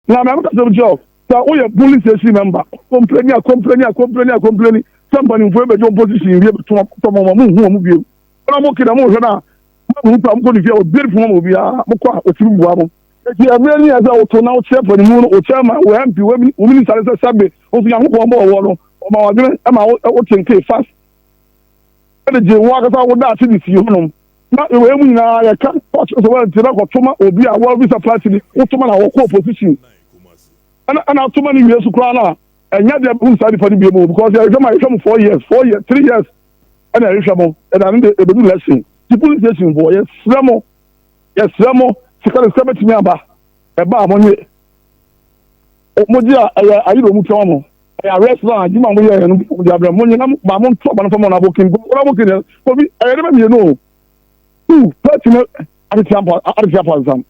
Na mɛ meka sɛm kyerɛ wo sɛ woyɛ polling station member, complaini a complaini a complaini a complaini sɛ mpanimfoɔ bɛgye wɔn position wie bɛto tɔ mo ma monhu wɔn bio. Ɛna mo keda mo hwɛ no a mo kura mo kɔ ne fie a obiara funu ma obiara mo kɔ a otumi bua mo. Eti ɛberɛ ni ɛsɛ woto na wokyerɛ panimu no wokyerɛ ma wo MP wo minister no sɛ sɛbe wo nso Nyankopɔn bɔɔ woɔ no ɔma wadwene ma wo tenkee fast ɛde gye wo ankasa wo daakye de sii hɔnom. Na wei mu nyinaa yɛka ɔkyerɛ sɛ wɔnti na kɔto ma obi a wɔabisa party ni woto ma na wɔkɔ opposition ɛna ɛna ato ma no wie so koraa no a ɛnyɛ deɛ bɛhu saa nipa no bio mu because yɛhwɛ ma yɛhwɛ mo 4 years, 4 years, 3 years ɛna yɛhwɛ mo ɛna no de ɛbɛdu election ti polling station foɔ, yɛsrɛ mo, yɛsrɛ mo, sika de sika bɛtumi aba ɛba a mo nye mo gye a ɛyɛ ayi na ɔmu tɛn mo ɛyɛ arrest na adwuma mo yɛ no mo de abrɛ mo nye na ba mo nto aba no fam ɔnabɔ kin ɔnabɔ kin obi ɛyɛ ne bɛ mmienu o two party no atete ampa atete apansam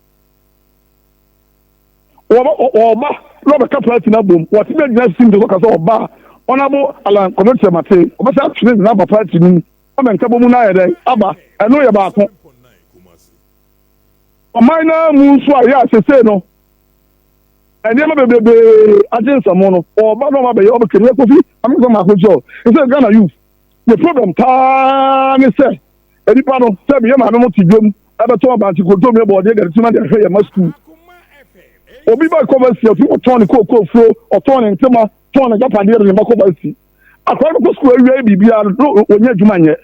wɔba ɔba na ɔbɛka party no abom wɔte bɛ gyina sim de kɔka sɛ ɔba ɔnabo Alan Kwadwo Kyerematen ɔbɛsɛ atwene ne naba party no mu ɔmɛ nka bɔ mu no ayɛ dɛn aba. Ɛno yɛ baako. Ɔman naa mu nso a yɛ asese no nneɛma bebree agye nsɛm no ɔba na ɔba bɛyɛ ɔbɛkɛ ne Kofi amekɔ maako kyerɛ ɛsɛ Ghana youth the problem paa ne sɛ nipa no sɛ meyɛ maame mo te dwam ɛbɛtɔn abankye kontomire bɔɔdeɛ gari tuma de ahwɛ yɛ ma sukuu. Obi ba kɔ varsity ofi ɔtɔn ne kookoo furo, ɔtɔn ne ntoma, tɔn ne japadeɛ de ne ba kɔ varsity. Akɔrɔ no kɔ sukuu awie biribiara no wɔnyɛ adwuma nyɛ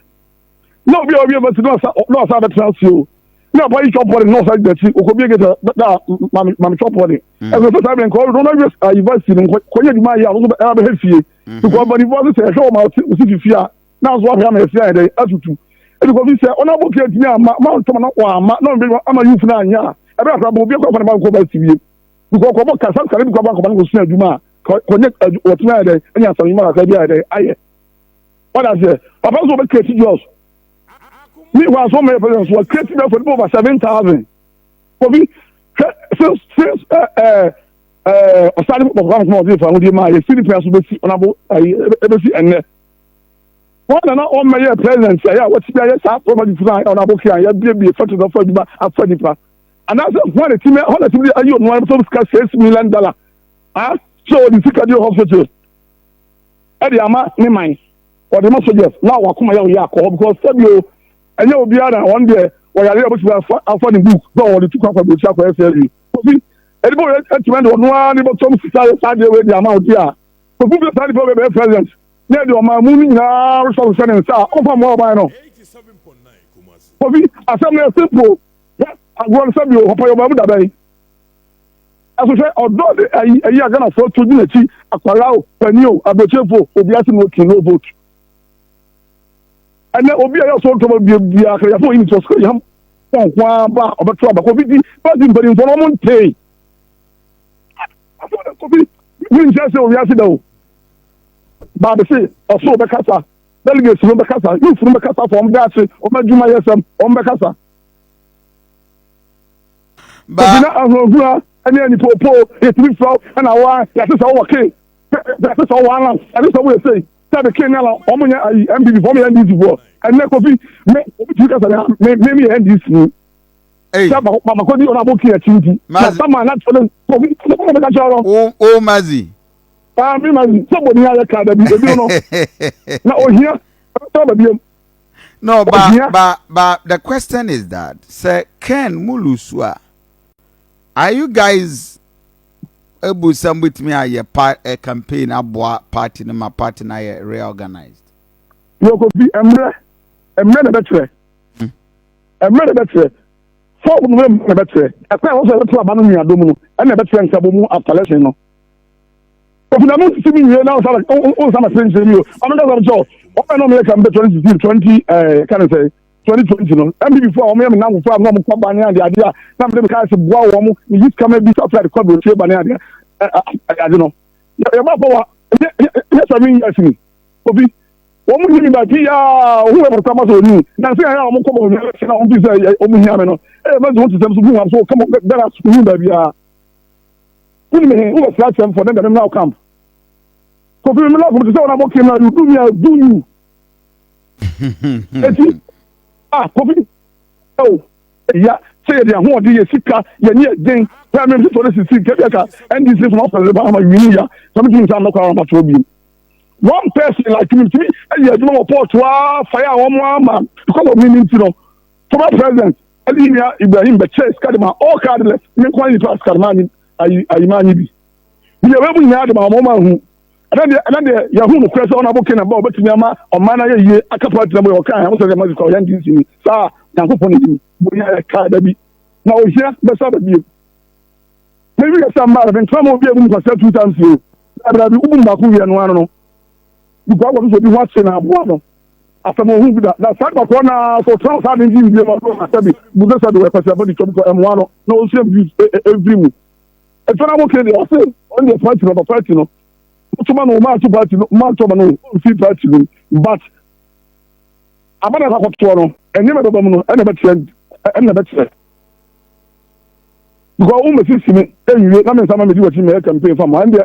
na obi a owie varsity na ɔsa na ɔsa bɛtena ase o na ɔpa yi twɔpɔ de na ɔsa gyina akyi okɔ bie gate da maame maame twɔpɔ de ɛsɛ sɛ saa bɛn kɔ ɔno awie university no kɔnyɛ adwuma ayɛ a ɔno nso ɛbɛhɛ fie because mpanimfoɔ sɛ ɛhwɛ wɔn a ɔsi fifi a na nso ahwɛ ama yɛsi ayɛ dɛ atutu ebi kɔ fi sɛ ɔno abɔ kee ntumi ama ma ntɔm na wɔama na ɔmo ama youth na anya a ɛbɛrɛ akora bɔ obi akɔ afa ne ba nkɔ ba si wie because kɔbɔ kasa kasa bi kɔ ba nkɔba no kɔ sua adwuma a kɔnyɛ wɔtumi ayɛ dɛ ɛnya asam adwuma kakra bi ayɛ dɛ ayɛ wɔde aseɛ. Papa nso wɔbɛ create jobs. Meanwhile so wɔn yɛ president so wɔ create jobs for over 7,000. Obi hwɛ since ɛɛ ɛɛ ɛɛ ɔsáré pɔpɔ kwan kuma ɔde fa ahodie maa yɛ si nipa so bɛsi ɔnabo ayi ɛbɛsi ɛnɛ wɔn nana ɔmɛyɛ president ɛyɛ a wɔti bi ayɛ saa property fún a ɔnabo kia yɛ biebie factory afa adwuma afa nipa anaasɛ wɔn na ti mi wɔn na ti mi ayi ɔno ayɛ sika $6 million ah so ɔde sika di hospital ɛde ama ne man ɔde ma soldiers na wakoma yɛ ɔyɛ akɔ hɔ because sɛbi o ɛnyɛ obiara na wɔn deɛ wɔyare a wɔbɛtumi afa ne book na wɔde tu kwan kɔ aburokyi akɔyɛ surgery. Kofi ɛdi bɔ ɛtumi de ɔno ara ne bɔtɔm sika yɛ saa deɛ wei de ama ɔdi a kofi bi saa nipa bɛyɛ president ne yɛ de ɔman mu no nyinaa resɔ hyɛ ne nsa a ɔfa mmoa ɔman no. Kofi asɛm no yɛ simple agorɔ no sɛbi o papa yɛ ɔman mu dabɛn ɛso hwɛ ɔdɔ de ayi ayi Aghanafoɔ to di n'akyi akwara o panin o aburokyefo obi ase no kin no vote. Ɛnɛ obi a yɛ ɔsɔ ntɔmɔ bie bia kɛlɛ yafɔ oyi ni sɔ sukuu yam wɔn ko aba ɔbɛto aba kofi di party mpanimfoɔ no wɔn ntee asɔ kofi mi nkyɛn sɛ owiase da o baabi se ɔsoro bɛkasa, delegates no bɛkasa, youth no bɛkasa fɔ wɔn daakye wɔn adwuma yɛ sɛm wɔn bɛkasa. Kofi na ahohura ɛne anipopo yɛtumi fura ɛna wa yɛate sɛ wɔwɔ ke yɛate sɛ wɔwɔ alan yɛate sɛ wɔyɛ sei sɛbi ke ne ala wɔn nyɛ ayi NPP fɔ wɔn yɛ NDC foɔ. Ɛnɛ kofi me obi tumi kasa ne me yɛ NDC ni sɛ bamako di ɔno abo ke akyi nti na sama na kyerɛ kofi ne kɔn bɛka kyerɛ no. O mazi. Aa mi ma sɛ bɔ ni ayɛ kaa dabi ebi no na ohia ɛbɛtɔ ba biem. No, but the question is that sɛ Ken mo lose a, are you guys able sɛ mobɛtumi ayɛ pa a campaign aboa party no ma party no ayɛ reorganized? Yɛ kofi mmerɛ na bɛkyerɛ mmerɛ na bɛkyerɛ fɔɔko no mmerɛ na bɛkyerɛ ɛkwan a wɔsɔ yɛbɛto aba no nuadom no ɛna bɛkyerɛ nkabɔ mu after election no. Kofi na mo sisi mi nwie na ɔsa ɔsa ma sɛ nkyɛn mi o ɔmo nkasa mi kyɛw ɔmo na ɔmo yɛ campaign 2016 twenty kan sɛ 2020 no NPP fo a ɔmo yɛ mi nanko fo a na ɔmo kɔ ba ne ade ade a na mi de mi kaa sɛ boa wɔn mo mi yi sika ma bi sɛ ɔfɛ de kɔ aburokyire ba ne ade ɛ ade no yɛ ba fɔ wa yɛ 7 years ni. Kofi wɔn mu ni mi ba ti yaa ohun yɛ pɔtɔ ma sɛ oni na nse yɛn a wɔn kɔ bɔ wɔn yɛ na wɔn fi sɛ wɔn hia mi no ɛyɛ mɛ sɛ wɔn ti sɛm so gu wɔn so kama bɛrɛ ohun baabi a wúni mi hin wọ́n sira kyɛn fɔ ne dɛm na camp. Kofi mi lɔɔfù mi ti sɛ wɔn abɔ kim na you do me, I do you. Eti ah kofi ɛwò ya. Sɛ yɛde ahoɔden, yɛ sika, yɛn ani yɛ den. Hwɛ me mfefoɔ no sisi nka bi aka NDC fo afɛre ba ama wini ya. Sɛ metumi nsa mmɛkɔ ara matoɔ bio. One person like me tumi yɛ adwuma wɔ port a fire a wɔn ama because of me nti no. Former president Ali Nua Ibrahim bɛkyɛ sika de ma all car dealers. Me nko nipa sika de ma anyi ayi ayi ma anyi bi. Meyɛ wei mu nyinaa de ma wɔn ma hu. Ɛna deɛ ɛna deɛ yɛhu no korɛ sɛ ɔna abo kena ba ɔbɛtumi ama ɔman no ayɛ yie aka party na mo yɛ ɔka ɛho sɛ sɛ ma sika ɔyɛ NDC ni saa Nyankopɔn anim bonya yɛ kaa da bi na ohia bɛsa ba bio. Me wi yɛ sɛ mmaa no ntena ma obi ebu mu kwasɛ 2 times o. Dabira bi ubu mu baako wie no ano no. Bikɔ akɔ so obi ho akye na aboa no. Asɛm ohun bi da. Na saa nipa korɔ na so ɔtena saa de nti wie ma ɔno asɛ bi bu sɛ sɛ de wɔpɛ sɛ bɔdi twam kɔ ɛmoa no na ɔnsua bi ɛmfiri mu. Ɛtɔ na mo kɛ deɛ ɔse ɔno deɛ party no ɔba party no. Motoma no ɔma ato party no ma ato ma no ɔmfiri party no but aba na ɛkɔtoɔ no nneɛma ɛbɛba mu no ɛna ɛbɛkyerɛ, ɛna ɛbɛkyerɛ because wo mɛsisi me ɛnwie na me nsa ma medi wɔkyi mɛyɛ campaign fa ma ɛne deɛ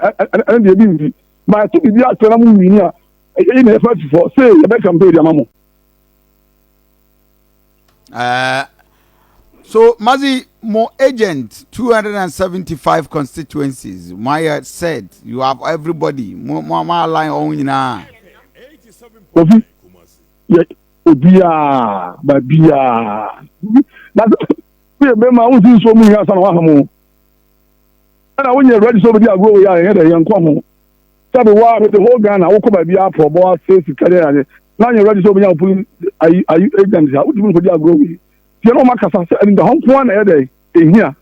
ɛne deɛ ebi nti ma ɛto biribi akyerɛ na mo nwini a ɛyi na ɛfa atifoɔ sɛ yɛbɛ campaign de ama mo. So Mazi, mo agent 275 constituencies. Maya said you have everybody. Mo mo mo align on nyinaa. Kofi, yɛ obiara baabiara na sɛ woyɛ bɛrima a wonsi nsuo mu nyinaa ansa na woaham o ɛna wonyɛ ready sɛ wobɛdi agorɔ wei a ɛyɛ dɛ yɛnkɔ ho sɛbe woa the whole Ghana wokɔ baabiara prɔbɔ ase sika deɛ ade na anyɛ ready sɛ wobɛnya wo police ayi ayi agent a wotumi nkɔdi agorɔ wei tiɛ na ɔma kasa sɛ ɛnda hɔ nko ara na ɛyɛ dɛ ɛhia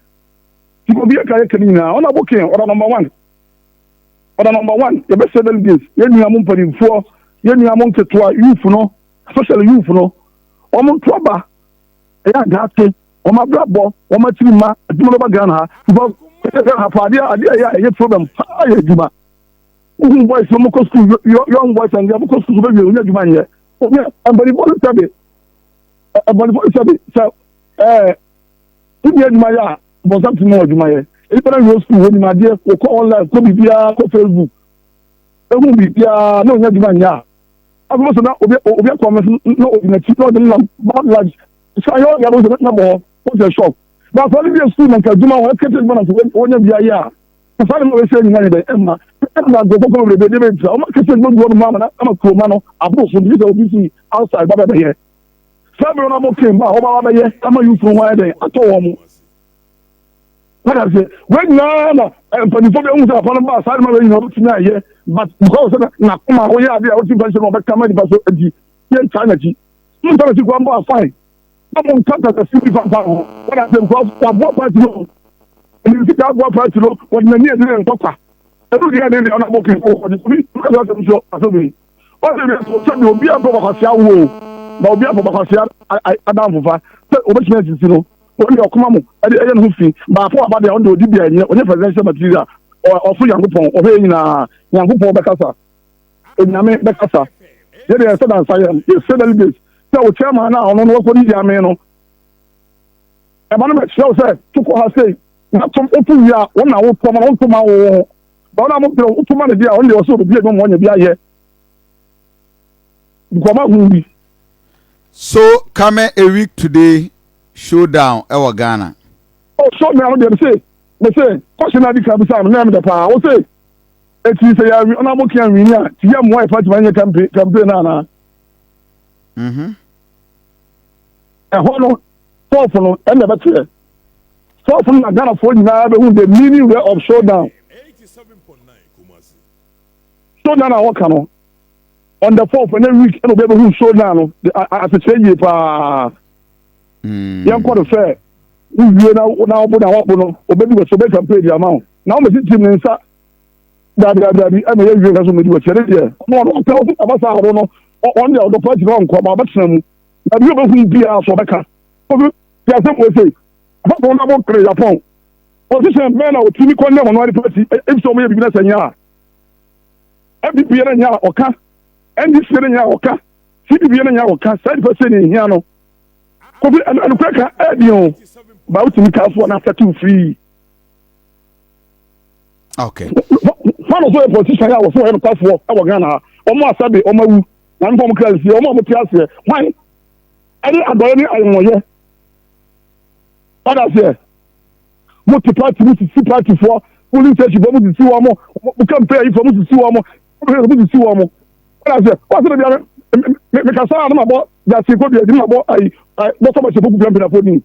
nti obi ɛka yɛka no nyinaa ɔna boken ɔda number one, ɔda number one. Yɛbɛsɛ delegates, yɛn nua mo mpanimfoɔ, yɛn nua mo nketewa, youth no, especially youth no, wɔn nto aba ɛyɛ adaate wɔn abrabɔ, wɔn akyiri mma adwuma bɛba Ghana ha because Ghana ha fa adeɛ adeɛ ɛyɛ a ɛyɛ problem paa yɛ adwuma. Wohu boys no mokɔ school, young boys and girls mokɔ school bɛwie wonya adwuma nyɛ. Wonya mpanimfoɔ no sɛbe mpanimfoɔ no sɛbe sɛ wonni adwuma yɛ a bɔnsam tumi wɔ adwuma yɛ. Nipa na wie school wɔnim adeɛ, wɔkɔ online kɔ biribiara, kɔ Facebook ehu biribiara na onya adwuma nyɛ a afei sɛ na obi obi akɔ ɔmo na obi n'akyi na ɔde nam bad life sɛ ayɛ ɔyɛ ɔmo sɛ na bɔ hɔ wɔn sɛ shock na afɔ ne wie school na nka adwuma wɔn ɛkɛtɛ adwuma na nka wɔnya bi ayɛ a nfa ne ma wɔsɛ nyina yɛ dɛ ɛma ɛna nkurɔfoɔ kɔ bebrebe de bɛntia wɔn akɛtɛ adwuma gu wɔn mu ama na ama kuroma no aboro so bi sɛ obi fi outside ba bɛbɛyɛ saa bere no abɔ kem ba a wɔba bɛyɛ ama youth no ho ayɛ dɛ atɔ wɔn mo wọ́n ase wọ́n nyinaa na mpanimfoɔ bi ehun sɛ papa no ba saa de ma wọ́n nyinaa wɔbɛtumi ayɛ but because sɛ n'akoma a wɔyɛ adeɛ a wɔti mpa nhyɛ no ɔbɛka ma nipa so adi yɛn ntaa n'akyi mo ntaa n'akyi kura mbɔ afan na mo nka kasa si bi fanfa ho. Wọ́n ase because waboa party no ɛni sika aboa party no wɔde n'ani ɛdi ne ntɔkwa ɛnu deɛ ne deɛ ɔna bɔ kiri kɔ ɔde obi kasa asɛm so asɛm yi ɔsɛ bi sɛ bi obi apɛ bakwasia wo na obi apɛ bakwasia adamfofa sɛ obetumi asisi no wɔn deɛ ɔkoma mu ɛde ɛyɛ ne ho fi baako aba deɛ ɔno deɛ odi bia ɛnyɛ ɔnyɛ presidential material. Ɔso Nyankopɔn ɔhwɛ yɛ nyinaa, Nyankopɔn bɛkasa, Onyame bɛkasa. Yɛ deɛ ɛsɛ dansa yɛ yɛsɛ delegates sɛ o chairman na ɔno no wɔkɔ didi ame no ɛma no bɛkyerɛ wo sɛ tokɔ ha sei na tom woto wie a wɔn na wotɔ ma no wonto ma wo ho na wɔn a mopere woto ma no deɛ a ɔno deɛ ɔsɛ obi adwuma ma ɔnya bi ayɛ nkɔma hu bi. So come a week today, showdown ɛwɔ Ghana. Oh, showdown deɛ mese kɔhyɛ no adi kan bisa no na ɛmɛ paa wo se eti sɛ yɛ ɔna mo kia nwini a ti yɛ mmoa yɛ party ma nyɛ campaign na ana. Ɛhɔ no fourth no ɛna ɛbɛkyerɛ fourth no na Ghanafoɔ nyinaa bɛhu the meaning way of showdown. Showdown a wɔka no on the fourth ɛnɛ week ɛna obi bɛhu showdown no asekyerɛ yie paa. Yɛnkɔ no sɛ wowie na na ɔbo na wabo no obɛdi wɔ so ɔbɛ campaign di ama wo na wɔmɛsi tim ne nsa dabidabidabi ɛna yɛ wie nka so mɛdi wɔ kyerɛ deɛ ɔno ɔno ɔpɛ ɔso aba saa ɔno no ɔno deɛ ɔdɔ party no ɔnkɔ ma ɔbɛtena mu na bi ɔbɛhu biara so ɔbɛka obi yɛ asɛm wɔ sei afɔfɔ no abo kere Japan position bɛn na otumi kɔ ndɛm ɔno ade party ebi sɛ ɔmo yɛ bibi na sɛ nyɛ a NPP yɛ no nyɛ a ɔka NDC yɛ no nyɛ a ɔka CPP yɛ no nyɛ a ɔka saa nipa sɛ ne ehia no. Kofi ɛnukura ka ɛɛdi o ba wotumi ka so na settle free. Fana so yɛ politician a wɔso wɔyɛ nokwafoɔ ɛwɔ Ghana ha wɔn asabe wɔn awu na nfa wɔn kra nsie wɔn a wɔte aseɛ hwan ɛne adɔyɛ ne ayɛmɔyɛ. Wada aseɛ. Mo te party mo sisi party foɔ, polling station foɔ mo sisi wɔn mo, mo campaign ayi foɔ mo sisi wɔn mo, mo sisi wɔn mo. Wada aseɛ. Wɔn sɛ baabi a me me kasa a na ma bɔ jasi ko bi ɛdi ma bɔ ayi dɔkɔ ma se poku pɛmpɛn afɔ ni.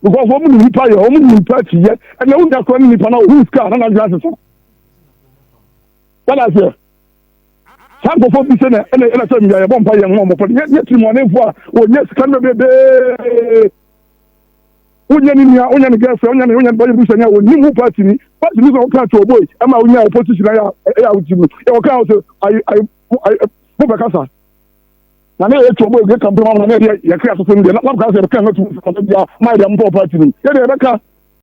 Because wɔn mu nipa yɛ, wɔn mu nipa akyi yɛ, ɛna wɔn nyɛ kora ne nipa na ohun sika na n'adwene asesa. Wada aseɛ. Saa nkurɔfoɔ bi sɛ na ɛna ɛna sɛ mmea yɛbɔ mpa yɛn ho ɔmɔpɔ nyɛ nyɛ tirimɔdenfoɔ a wɔnyɛ sika no bebree. Wonyɛ ne nua, wonyɛ ne girlfriend, wonyɛ ne wonyɛ ne bɔyɛ busuani a wɔnim wo party ni. Party ni sɛ wɔka to ɔbɔi ɛma wonya opposition ayɛ ɛyɛ a wotim no. Yɛ wɔka wo sɛ ayi ayi ayi mobɛkasa. Na ne yɛ to ɔbɔi yɛ campaign ma na ne yɛ yɛkra soso no deɛ na na sɛ yɛbɛka no to sɛ bia ma yɛ deɛ mopɔ party ni. Yɛ deɛ yɛbɛka.